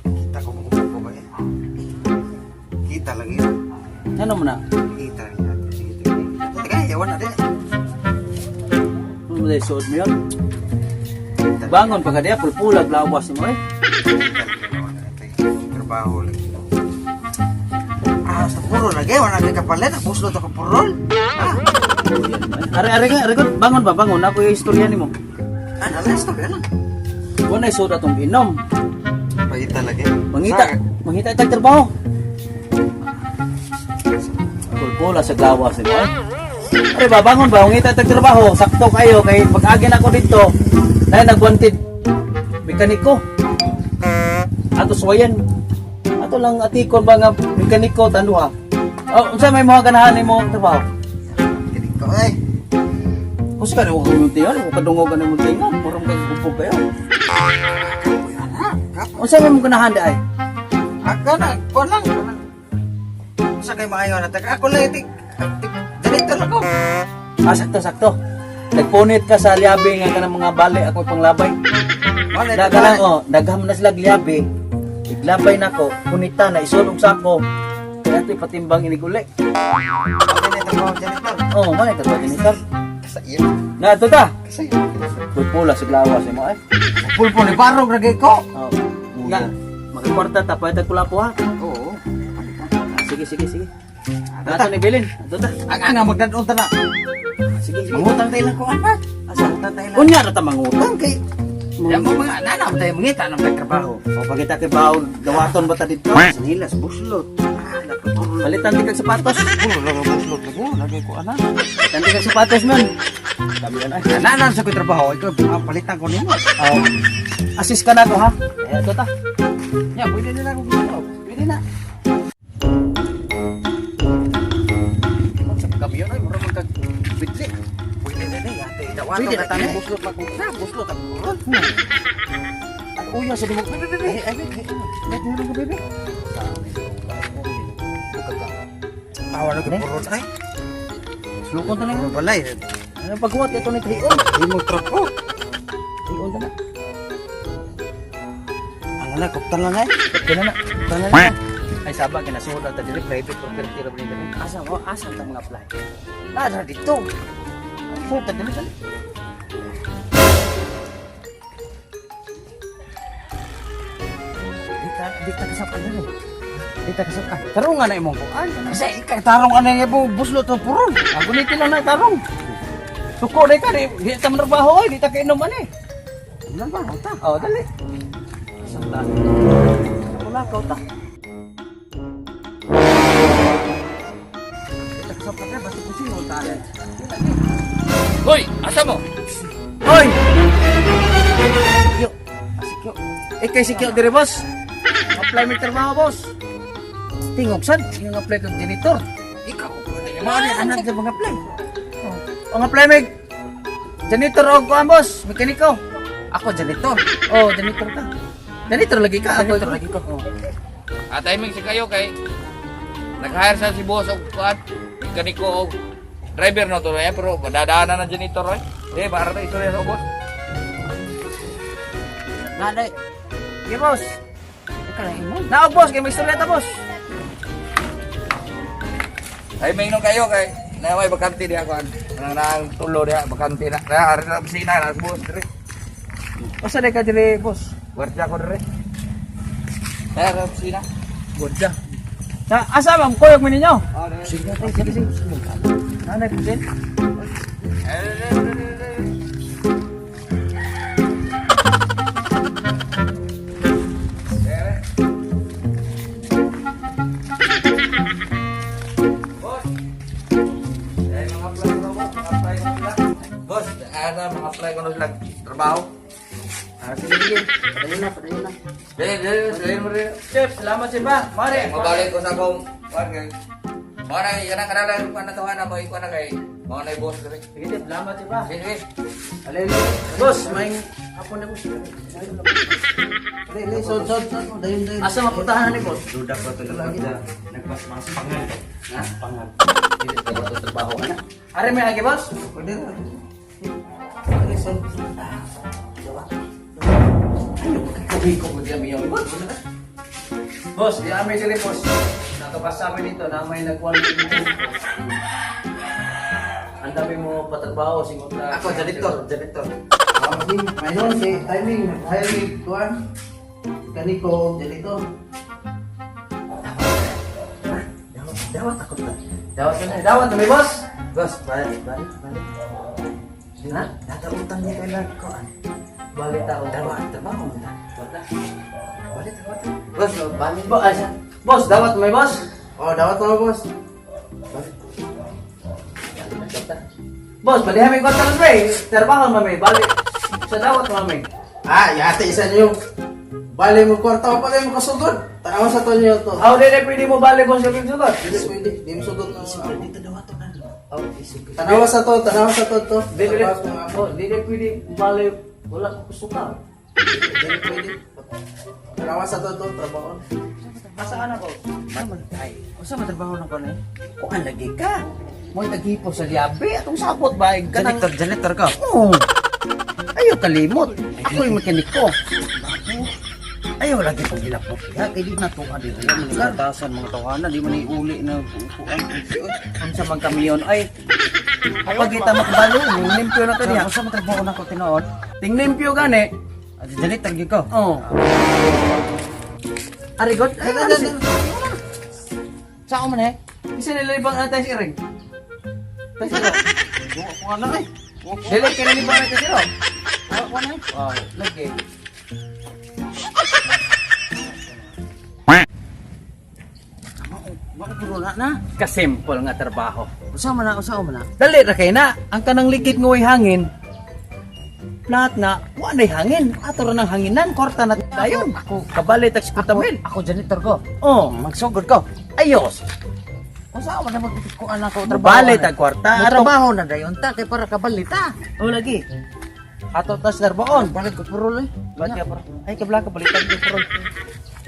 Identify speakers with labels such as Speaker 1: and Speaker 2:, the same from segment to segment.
Speaker 1: Kita ko kung ko ba eh. Kita lagi yun.
Speaker 2: Ano mo na?
Speaker 1: Kita lagi natin. Sige, sige. Teka, ewan natin.
Speaker 2: Ano mo dahil suod mo yun? Bangon pa ka diya, pulpulag lawas mo eh.
Speaker 1: Kita lagi, ewan natin. Trabaho lagi. Ah, sa puro lagi. Wala lagi kapalit. Ang buslo to ka purol. Ah,
Speaker 2: Are, are ka, are ka. Bangon ba, bangon. Ako yung istorya nimo.
Speaker 1: ano lang, stop yan lang.
Speaker 2: Wala suod atong inom.
Speaker 1: Pagita lagi.
Speaker 2: Mangita, mangita itag trabaho. Pulpula sa lawas nimo eh. Are ba, bangon ba, mangita itag trabaho. Sakto kayo, kay pag-agin ako dito, dahil nagwanted mekaniko. Ato suwayan. Ato lang atikon ba nga mekaniko tanduha. Oh, unsa may mga ganahan nimo trabaho?
Speaker 1: Kinig ko eh.
Speaker 2: Huska na ko muntingan, ko kadungog ka na muntingan, murong kay kupog kayo.
Speaker 1: Kuya na. Kapo.
Speaker 2: Unsa may mga ganahan di ay?
Speaker 1: Ako na, ko lang. Sa kay maayo na teka. Ako lang itik. Ganito lang ko.
Speaker 2: Ah, sakto sakto. Nagpunit ka sa liabe nga kanang mga bali ako panglabay.
Speaker 1: Wala
Speaker 2: Daga lang oh, dagham na sila liabe. Iglabay nako, punita na isunog sa ako. Kaya ito ipatimbang iniguli.
Speaker 1: Ganito janitor.
Speaker 2: Oh, man ito janitor.
Speaker 1: Sa iyo.
Speaker 2: Na ito ta.
Speaker 1: Sa iyo.
Speaker 2: Pulpula sa glawas mo eh.
Speaker 1: Pulpo ni barog lagi ko.
Speaker 2: Oh. Nga, makikwarta ta pwede kula po ha.
Speaker 1: Oo.
Speaker 2: Ah, sige sige sige. Ato ni Bilin, ato ta.
Speaker 1: Ang anga magdadon ta na.
Speaker 2: Sige sige.
Speaker 1: Mangutang tayo lang ko anak.
Speaker 2: Asa?
Speaker 1: Mangutang tayo lang.
Speaker 2: Unya ra ta mangutang.
Speaker 1: Utang kay Yan mo mga nanaw tayo mangita ng trabaho.
Speaker 2: O pagita kay bawo, dawaton ba ta dito?
Speaker 1: Sinilas buslot.
Speaker 2: Palitan di kag sapatos.
Speaker 1: Puro lang ang buslot lagi lagi ko anak.
Speaker 2: Palitan di kag sapatos man. Kami yan ay.
Speaker 1: Nanaw sa ko trabaho ikaw ang palitan ko nimo.
Speaker 2: Oh. Assist ka na ko ha. Eh, ito ta.
Speaker 1: Ya, pwede na lang ko.
Speaker 2: Pwede na. Sa pagkamiyon ay mura man kag bitli.
Speaker 1: Pwede na ni ate. Dawaton
Speaker 2: Pwede
Speaker 1: na
Speaker 2: na
Speaker 1: tayo
Speaker 2: tani.
Speaker 1: buslot lang ko. Na buslot ang purol.
Speaker 2: Ang uya sa dimog. Bebe bebe.
Speaker 1: Ay, ay, ay, ay, ay, bebe. Tawa na ko purol ay.
Speaker 2: Sulukon ta na.
Speaker 1: Ano balay?
Speaker 2: Ano paghuwat ito ni Tahion?
Speaker 1: Imong truck ko.
Speaker 2: Tahion ta na.
Speaker 1: Ano na, kuptan lang ay.
Speaker 2: Kaya na.
Speaker 1: Kuptan lang ay.
Speaker 2: Ay saba kinasuod ta diri private property ra ba ni. Asa mo asa ta mga apply?
Speaker 1: Nasa dito.
Speaker 2: Suod ta diri dali.
Speaker 1: Dita ka sa panin. Dita ka sa
Speaker 2: Tarong nga na imong kuan.
Speaker 1: Kasi ikay tarong ano nga po buslot ang purol.
Speaker 2: Ako ni lang na tarong. Suko na ka di, di ta manrabaho oy, di ta kainom ani.
Speaker 1: Ano ba ta?
Speaker 2: Oh, dali. Santa. Wala ka ta.
Speaker 1: Dita ka sa panin basta kung sino ta.
Speaker 3: Hoy, asa mo?
Speaker 2: Hoy! Sikyo. Ah, sikyo. Eh kay sikyo dire boss. Apply mi trabaho boss. Tingog sad, yung apply kag janitor.
Speaker 1: Ikaw. Mao ni anak sa mga play.
Speaker 2: Ang apply mig janitor og kuan boss, mekaniko.
Speaker 1: Ako janitor.
Speaker 2: Oh, janitor ka. Janitor lagi ka, ako
Speaker 1: Janitor lagi ko.
Speaker 2: Oh.
Speaker 3: Ah, timing si kayo kay nag-hire sa si boss og kuan, mekaniko og driver no to eh, pero madadaanan ng janitor eh. Eh, para ta istorya sa boss.
Speaker 1: Nanay.
Speaker 2: Sige boss.
Speaker 1: Ikaw lang imo.
Speaker 2: Naog boss, kay may istorya ta boss.
Speaker 3: Timing no kayo kay na may bakante diha kuan. Nang nang tulo diha bakante na. Na ari na opisina na boss dire.
Speaker 2: Usa day ka dire boss.
Speaker 3: Gwardiya ko dire. Na opisina.
Speaker 2: Gwardiya. Sa asa ma'am kuyog mi ninyo?
Speaker 3: Oh, dire.
Speaker 2: Sige, sige, sige. Nanay pusin.
Speaker 3: Eh, dire, dire, dire. Dire. Boss. Eh, mga apply ko na, boss. Mga apply ko na sila. Boss, ano, mga apply ko na sila. Trabaho.
Speaker 1: Ah, sige sige. Padayon na, padayon na.
Speaker 3: Dire, dire, dire, dire.
Speaker 2: Chef, salamat chef ha. Mare.
Speaker 3: Mabalik ko sa akong kuan kay. Mao na kanang kanang kuan na to ana mo ikuan na kay. Mao na boss dire.
Speaker 2: Sige, chef, salamat chef ha.
Speaker 3: Sige, sige.
Speaker 2: Alay, boss, may hapon na boss.
Speaker 1: Dali, dali, sod sod sod. Dayon dayon.
Speaker 2: Asa mapuntahan ni boss?
Speaker 4: Duda ko ito nagpasmas pangal.
Speaker 1: Ha?
Speaker 4: Pangal.
Speaker 2: Dili sa trabaho, trabaho ana. Are may agi, boss?
Speaker 1: Pwede na. Pwede sa.
Speaker 2: Ano kagabi ko mo diyan miyaw, boss? Boss, di amin sila, boss. Nakabasa amin dito na may nagkuhan dito. Ang dami mo patrabaho, singot na.
Speaker 1: Ako, janitor, janitor. Mayon, si timing, nag-hire kuan. Kaniko, janitor. Dawat, dawat ako ta.
Speaker 2: Dawat ka na. Dawat na may boss.
Speaker 1: Boss, balik, balik, balik. Ha? Nagautang niya kay Lord kuan.
Speaker 2: Balik tao.
Speaker 1: Dawat, trabaho mo na.
Speaker 2: Bata.
Speaker 1: Balik, balik. Boss, balik.
Speaker 2: Boss, dawat may boss.
Speaker 1: Oh, dawat mo, boss.
Speaker 2: Boss, balihan may kwarta lang, pre. Trabaho mami, balik. Sa dawat mami.
Speaker 1: Ah, yate isa niyo. Bali mo kwarta pa kayo makasugod. Tanawa sa to niyo to.
Speaker 2: Aw, dili pwede mo balik kung sa sugod.
Speaker 1: Dili pwede, di mo sugod na. Dito daw to na.
Speaker 2: Aw,
Speaker 1: Tanawa sa to to.
Speaker 2: Dili
Speaker 1: Trabaho sa mga-
Speaker 2: oh, dili pwede balik wala ko suka.
Speaker 1: Dili pwede. Tanawa sa to to, trabaho.
Speaker 2: Asa ana ko?
Speaker 1: Ay, usa man trabaho na ko ni?
Speaker 2: Kuan lagi ka. Mo'y taghipo sa liabe atong sabot ba kanang
Speaker 1: Janitor, janitor ka.
Speaker 2: Oo. Ayaw kalimot. Ako'y mekaniko.
Speaker 1: Ayaw lagi pag gilapot. Ya, kay di na to ka diri. Mga katasan, mga tawana, di man iuli na upuan.
Speaker 2: Unsa man kamiyon ay kapag kita makabalo, limpyo na kaniya.
Speaker 1: Usa man trabaho na ko tinuod.
Speaker 2: Ting limpyo gani.
Speaker 1: Ah, janitor gyud ko.
Speaker 2: Oh. Arigot. Ay, ano si?
Speaker 1: Saan man eh?
Speaker 2: Isa nilibang na tayo si Ring. Tayo si Ro.
Speaker 1: Kuha na eh.
Speaker 2: Dili kinalibang na tayo si Ro.
Speaker 1: Kuha na eh.
Speaker 2: Oh, lagi.
Speaker 1: Baka puro na na.
Speaker 2: Kasimple nga trabaho.
Speaker 1: Usa man na, usa man na.
Speaker 2: Dali ra kay na. Ang kanang likid nga way hangin. Flat na, wa nay hangin. Ato ra nang hanginan, korta na dayon.
Speaker 1: Ako,
Speaker 2: Kabali tag 50 mil.
Speaker 1: ako janitor ko.
Speaker 2: Oh,
Speaker 1: Magsugod ko.
Speaker 2: Ayos.
Speaker 1: Usa man na magkuan ako trabaho.
Speaker 2: Bali tag kwarta.
Speaker 1: Mo trabaho na dayon ta kay para kabali ta.
Speaker 2: Oh, lagi. Ato tas darbaon.
Speaker 1: Balik ko puro eh.
Speaker 2: Ba't ka, bro? Ay, kabla ka, balitan ko, bro.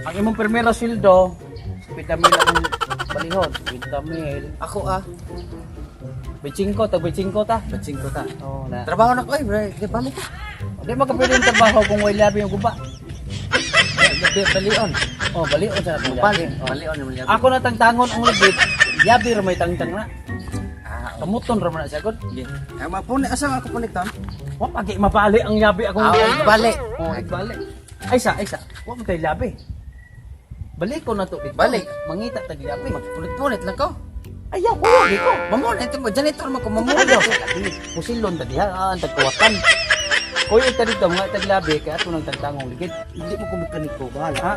Speaker 2: Ang imong primero sweldo, 50 mil ang balihon. 50 mil.
Speaker 1: Ako ah.
Speaker 2: 25, tag 25 ta.
Speaker 1: 25 ta.
Speaker 2: Oo na.
Speaker 1: Trabaho na ko eh, bre. Kay balik ta.
Speaker 2: Di makapili ang trabaho kung way labi yung guba.
Speaker 1: Balion.
Speaker 2: Oh, balion sa akong
Speaker 1: Bali,
Speaker 2: labi. Oh.
Speaker 1: balion yung labi.
Speaker 2: Ako na tangtangon ang lagit. Yabi ra may tangtang na.
Speaker 1: Ah,
Speaker 2: Kamuton ra man na siya god.
Speaker 1: Ay, mapuni asa ako punik tam?
Speaker 2: Wa pagi mabali ang yabi akong
Speaker 1: Ah, bali.
Speaker 2: Oh, bali. Ay sa, ay sa. Wa man kay labi. Balik ko na to dito.
Speaker 1: Balik.
Speaker 2: Mangita tag labi.
Speaker 1: Magpulit-pulit lang ko.
Speaker 2: Ayaw ko, di ko.
Speaker 1: Mamon, ito mo janitor mo ko mamon.
Speaker 2: Ayaw. Pusilon ta diha, ah, ang tagkuwatan. Kuya ta dito mga taglabi kay ato nang tagtangong ligid.
Speaker 1: Hindi mo ko mekaniko, bahala.
Speaker 2: Ha?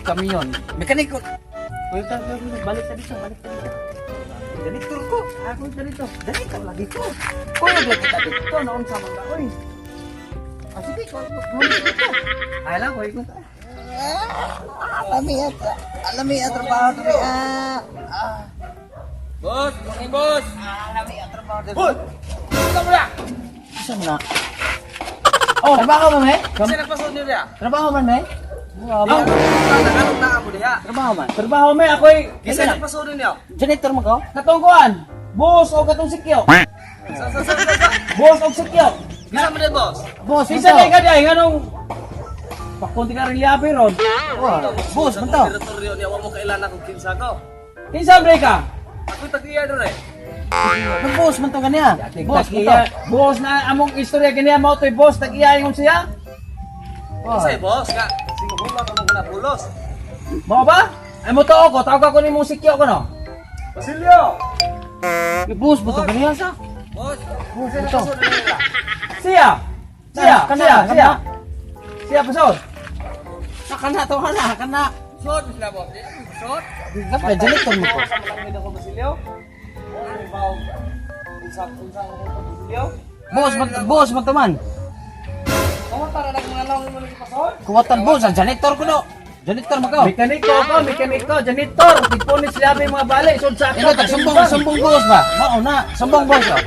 Speaker 2: Kamiyon.
Speaker 1: Mekaniko.
Speaker 2: Kuya ta, balik ta dito, balik ta dito.
Speaker 1: Janitor ko.
Speaker 2: Ako ta dito.
Speaker 1: Janitor lagi ko.
Speaker 2: Kuya lagi ta dito noon sa mga oy.
Speaker 1: Ah, sige ko. Mamon ko.
Speaker 2: Ay lang, kuya ko.
Speaker 1: Alami at alami at trabaho diri ah. Ah,
Speaker 3: Boss, morning boss.
Speaker 1: alami at trabaho diri.
Speaker 3: Boss! Ikaw mo na!
Speaker 1: Isa mo na. Oh, trabaho man eh.
Speaker 3: Kasi nagpasod niyo diha.
Speaker 1: Trabaho man eh.
Speaker 3: Ang Tagalog na ako diha.
Speaker 1: Trabaho man.
Speaker 2: Trabaho may ako'y
Speaker 3: Kisa nagpasod niyo.
Speaker 1: Janitor mo ko?
Speaker 2: Katong kuan. Boss o katong sikyo.
Speaker 3: Sa sa sa sa.
Speaker 2: Boss og sikyo.
Speaker 3: Bisa mo din boss.
Speaker 1: Boss,
Speaker 2: Isa na ka diay nganong pakunti ka rin liabi ron.
Speaker 1: Boss, man to.
Speaker 3: Teritoryo niya wa mo kailan ako kinsa ko.
Speaker 2: Kinsa bre ka?
Speaker 3: Ako tagiya dre.
Speaker 1: Nang boss man to kaniya.
Speaker 2: Boss,
Speaker 1: Boss man to.
Speaker 2: boss na among istorya kaniya mao to'y boss tag-iya ingon siya.
Speaker 3: Kasi boss ka siguhula ka mo na pulos.
Speaker 2: Mao ba? Ay mo to ako, tawag ako nimong sikyo ko no.
Speaker 3: Basilio.
Speaker 1: Boss man to kaniya sa.
Speaker 3: Boss,
Speaker 1: Boss
Speaker 3: kasi
Speaker 1: man to.
Speaker 3: nagpasod niyo.
Speaker 2: Siya. Siya,
Speaker 1: Kana,
Speaker 2: siya,
Speaker 1: kana.
Speaker 2: siya. Siya pasod.
Speaker 1: Sa kana to kana, kana.
Speaker 3: Sod sila boss. Sod.
Speaker 1: Dapat janitor mo ko.
Speaker 3: Sa malangit ako Basilio. Oh, ibaw. Unsa unsa ako Basilio.
Speaker 1: Boss man to man.
Speaker 3: Kamu para nang mga long mo lagi pasod.
Speaker 1: Kuwatan boss, ang janitor ko no. Janitor mo ko.
Speaker 2: Mekaniko ako, mekaniko, janitor, tigpunis labi mga bali, sud sa
Speaker 1: Ino tag sumbong, sumbong boss ba? Mao na, sumbong boss oh.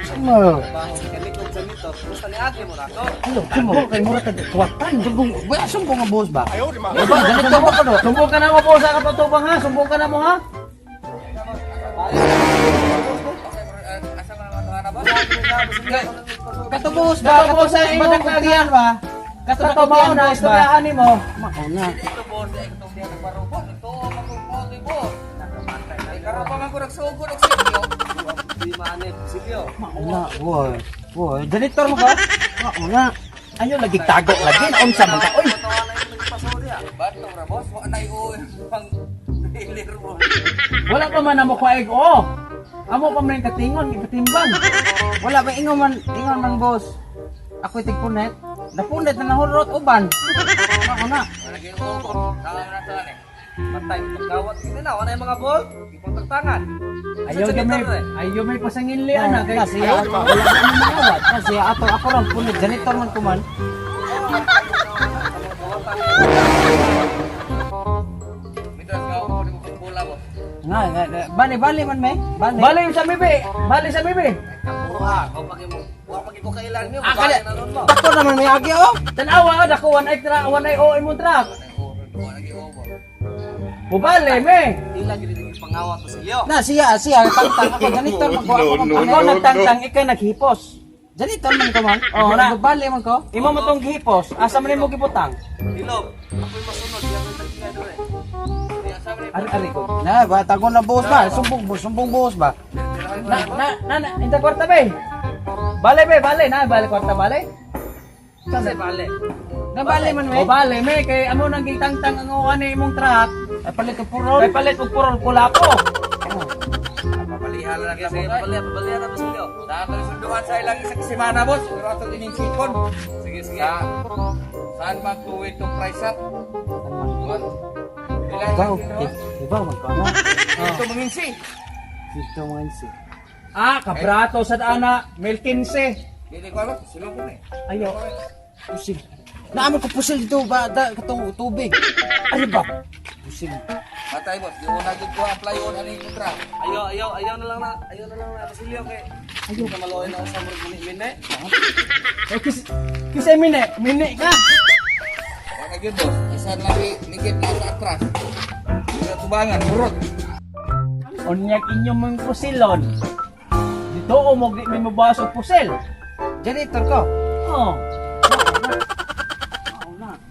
Speaker 1: Sumbong.
Speaker 3: Baho mekaniko janitor. Gusto ni ate mo na ako.
Speaker 1: Alo, sumbong kay mura tag kuwatan, sumbong. Ba sumbong ang boss ba? Ayo di ma. Janitor mo ko no.
Speaker 2: Sumbong ka na mo po sa kapatubang ha, sumbong ka na mo ha.
Speaker 3: Bali.
Speaker 1: Katubos ba?
Speaker 2: Katubos sa
Speaker 1: Katubos ba?
Speaker 2: imong
Speaker 1: Dakutian ba?
Speaker 2: Kato mao na istoryahan nimo.
Speaker 1: Mauna.
Speaker 3: Dito boss, ay itong diyan nagbarubot. Ito magpupote boss. Ay karon pa man ko nagsugod og silyo.
Speaker 4: Di maanit. Sige oh.
Speaker 1: Mauna, boy. Boy, janitor mo ka? Mauna.
Speaker 2: Ayo lagi tago lagi na unsa man ka oy.
Speaker 3: Bato ra boss, wa nay uy pang trailer mo.
Speaker 2: Wala pa man amo kaig oh. Amo pa man katingon ipatimbang.
Speaker 1: Wala ba ingon man boss. Ako tigpunet. Napunet na nahurot uban. Mauna.
Speaker 3: Wala gyud ko. Tama na sa eh.
Speaker 4: Patay pagkawat kini na wala yung mga bolt. Ipagtagtangan.
Speaker 2: Ayo may ayo may pasanginli ana kay
Speaker 1: Na siya ato.
Speaker 2: Wala pa man mangawat.
Speaker 1: Na siya ato ako lang punit janitor man ko man.
Speaker 3: Mitras ka ako mo kong bola boss.
Speaker 1: Nga, nga, nga. Bali bali man may. Bali.
Speaker 2: Bali sa mibi, bali sa mibi.
Speaker 4: Kapuha, kung pag mo wa pag ko kailan niyo,
Speaker 1: Ah, kali.
Speaker 4: na ron mo.
Speaker 1: Ako naman may agi oh.
Speaker 2: Tanawa dako one ay tra one ay o imong truck.
Speaker 3: Wala gyud ko.
Speaker 2: Mubali me.
Speaker 4: Di lagi dili pangawat to silyo.
Speaker 1: Na siya siya tangtang ako janitor man ko ako man.
Speaker 2: Ikaw nagtangtang ikaw naghipos.
Speaker 1: Janitor man ko man.
Speaker 2: Oh, na.
Speaker 1: Bali man ko.
Speaker 2: Imo mo tong gihipos, asa man nimo gibutang?
Speaker 4: Hilob. Ako'y masunod, di ako'y tagkiya dore.
Speaker 2: Ari ari ko.
Speaker 1: Na ba tago na boss ba? Sumbong boss, sumbong boss ba?
Speaker 2: Na na na na inta kwarta be. Bale be, bale na, bale kwarta bale.
Speaker 4: Kasi bale.
Speaker 1: Na bali man
Speaker 2: O
Speaker 1: may.
Speaker 2: bale me kay amo nang gitangtang ang uwan ni imong truck.
Speaker 1: Ay palit ko purol.
Speaker 2: Kay palit og purol kulapo.
Speaker 3: Papalihala lang
Speaker 4: Sige, sige,
Speaker 3: boss.
Speaker 4: pabalian, pabalian na to silyo.
Speaker 3: Sa ato sunduan sa ilang isang semana boss, pero ato ining sikon.
Speaker 4: Sige, sige.
Speaker 3: Sa saan magtuwid tong price up?
Speaker 1: Ibaw, ibaw man ko ana.
Speaker 3: Ito manginsi.
Speaker 1: Dito man si.
Speaker 2: Ah, kabrato sa ana, mil 15.
Speaker 3: Dili ko alam, silong ko na eh.
Speaker 2: Ayo.
Speaker 1: Pusil. Naamon ko pusil dito ba da, katong tubig. Ano ba? Pusil.
Speaker 3: Matay boss, di una gid ko apply on ani kontra.
Speaker 4: Ayaw, ayaw, ayaw na lang na, ayaw na lang na Basilio kay. Ayaw ka maluoy na sa murag mini-mini.
Speaker 2: Eh, kisay mine, mine ka.
Speaker 3: Wala gyud boss, isa lagi ligid na sa atras. Dili tubangan, burot.
Speaker 2: Unyag inyong mga pusilon. Dito o mo di may mabawas og pusil.
Speaker 1: Janitor ko.
Speaker 2: Oh.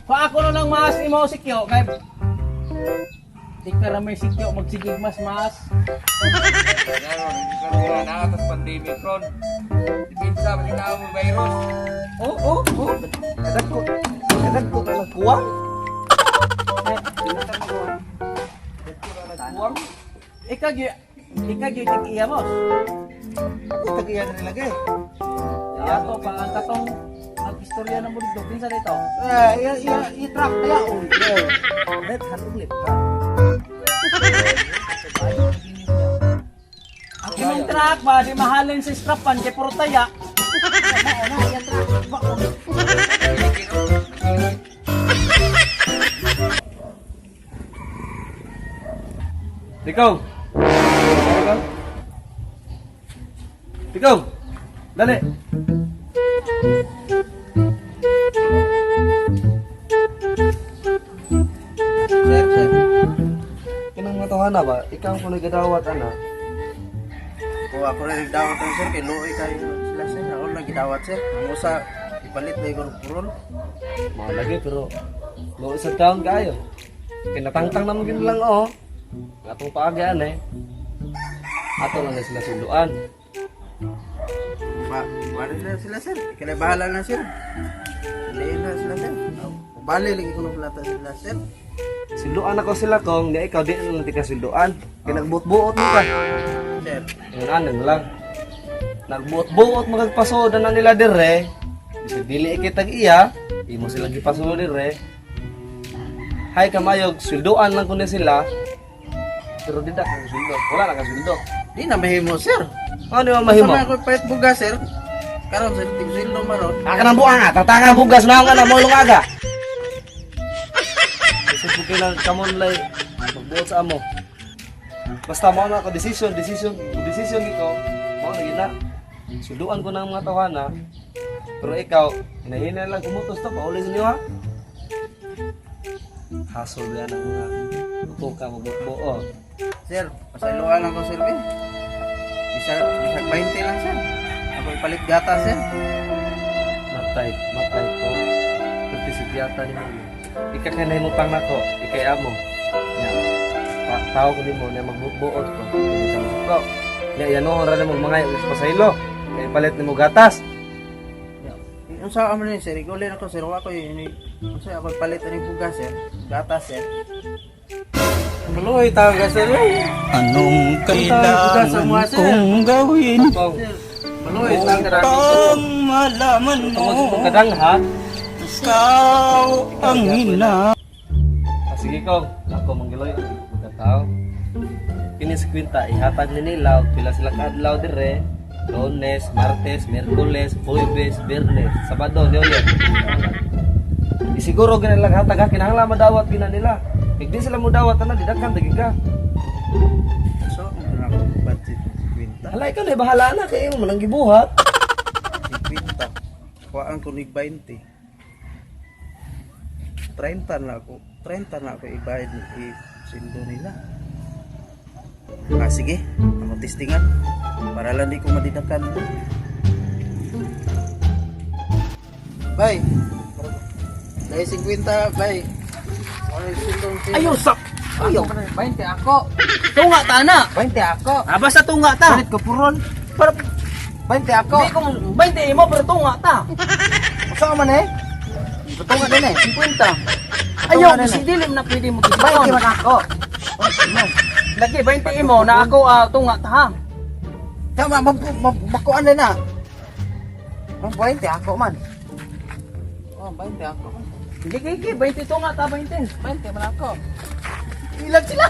Speaker 2: Pa ako na lang mas imo sikyo kay di ka ra may sikyo magsigig mas mas.
Speaker 3: Yaro, nagkaroon na atas pandemic ron. Dipinsa ba tao mo virus?
Speaker 4: Oh. Kadagko. Kadagko ka ng kuwang. Kuwang.
Speaker 2: Ikaw gyud tig iya boss.
Speaker 1: Ako tagiyan na lagi.
Speaker 2: Ato pa ang katong ang istorya ng mundo kinsa dito.
Speaker 1: Eh, iya iya i-truck kaya oh. Left hand ug left hand.
Speaker 2: Ang imong truck ba di mahalin sa strapan kay puro taya.
Speaker 4: Ikaw. Ikaw. Ikaw. Dali.
Speaker 1: Sir, sir.
Speaker 4: Kanang mga tawhana ba? Ikaw ang kuno'y gadawat ana.
Speaker 1: Ko ako rin nagdawat ang sir kay luoy kayo sila sir. Ako lang gidawat sir. Ang usa ipalit na igor purol.
Speaker 4: Mga lagi pero luoy sa taon kayo. Kinatangtang naman gid lang oh. Atong paagyan eh. Ato lang na sila sunduan.
Speaker 1: Ba, wala na sila sir. Kaya bahala na sir. Lain na sila sir. Bali lagi ko ng plata sila sir.
Speaker 4: Sunduan ako sila kong di ikaw di na lang tika sunduan. Kinagbuot-buot mo ka.
Speaker 1: Sir,
Speaker 4: Ingon ano na lang. Nagbuot-buot magagpasoda na nila dire. Bisag dili kitag iya, imo silang gipasodo dire. Hay kamayog, sweldoan lang kuno sila. Pero di da kang sweldo. Wala na kang sweldo.
Speaker 1: di na mahimo sir.
Speaker 4: Ano yung mahimo?
Speaker 1: Sa mga palit bugas sir. Karon sa tigsildo maron.
Speaker 4: Aka ng buang ah, tatangan bugas na nga na mo aga. Bisag ko kailang kamon lay magbuot sa amo. Basta mao na ako decision, decision, decision ko. Mao na gina. Sweldoan ko ng mga tawana. Pero ikaw, hinahina lang kumutos to, pauli sa inyo ha. Hasol ba ng mga tuka magbuo.
Speaker 1: Sir, pasayloan lang ko sir. Ben. Bisa bisa 20 lang sir. Ako ipalit gatas sir.
Speaker 4: Matay, matay ko. Pwede si Tiyata ni mo. Ika kay nahimutang nako, ikay amo. Nya. Ta tao ko nimo na magbubuot ko. Dili ka masuko. Nya yanohon ra nimo mga pasaylo. Kay palit nimo gatas.
Speaker 1: Unsa amo ni sir? Iguli na ko sir, wa ko ini. Unsa ako ipalit ani bugas sir? Gatas sir. Maluoy tawag ka sir.
Speaker 5: Anong kailangan kong gawin
Speaker 4: Kong,
Speaker 1: Maluoy tawag ka.
Speaker 5: upang malaman
Speaker 4: tungod sa
Speaker 5: mo
Speaker 4: itong kadang ha.
Speaker 5: ikaw ang ina?
Speaker 4: Ah, sige kong, ako manggiloy ang magkatao. Kini sa kwinta ihatag ni nila og pila sila kaadlaw dire. Lunes, Martes, Miyerkules, Huwebes, Biyernes, Sabado, New Year. Isiguro gina lang hatag ha, kinahanglan madawat gina nila. Kay di sila mo dawat ana didakan dagi ka.
Speaker 1: So, ang ako budget 50.
Speaker 4: Hala ikaw na bahala na kay imo man ang gibuhat.
Speaker 1: 50. Kuhaan ko nig 20. 30 na ako. 30 na ako ibayad ni sindo nila. Ah, sige. Ako testingan. Para lang di ko madidakan. Bay. Dahil 50, bay. Ano yung sindong
Speaker 2: Ayaw sa ayaw.
Speaker 1: 20 ako.
Speaker 2: Tunga ta na.
Speaker 1: 20 ako.
Speaker 2: Ah, basta tunga ta.
Speaker 1: Palit ko puron.
Speaker 2: Pero
Speaker 1: 20 ako.
Speaker 2: di ko 20 imo pero tunga ta.
Speaker 1: Saan man eh? Tunga din eh.
Speaker 2: 50. Ayaw,
Speaker 1: din eh.
Speaker 2: si dilim na pwede mo
Speaker 1: 20
Speaker 2: tigbon.
Speaker 1: man ako. 20 man.
Speaker 2: Lagi 20 imo na ako ah, tunga ta ha.
Speaker 1: Tama, makuan na na. Ang 20 ako man. Oh, 20 ako man.
Speaker 2: Hindi kay kay 20 tunga ta 20.
Speaker 1: 20 man ako. Ilag sila.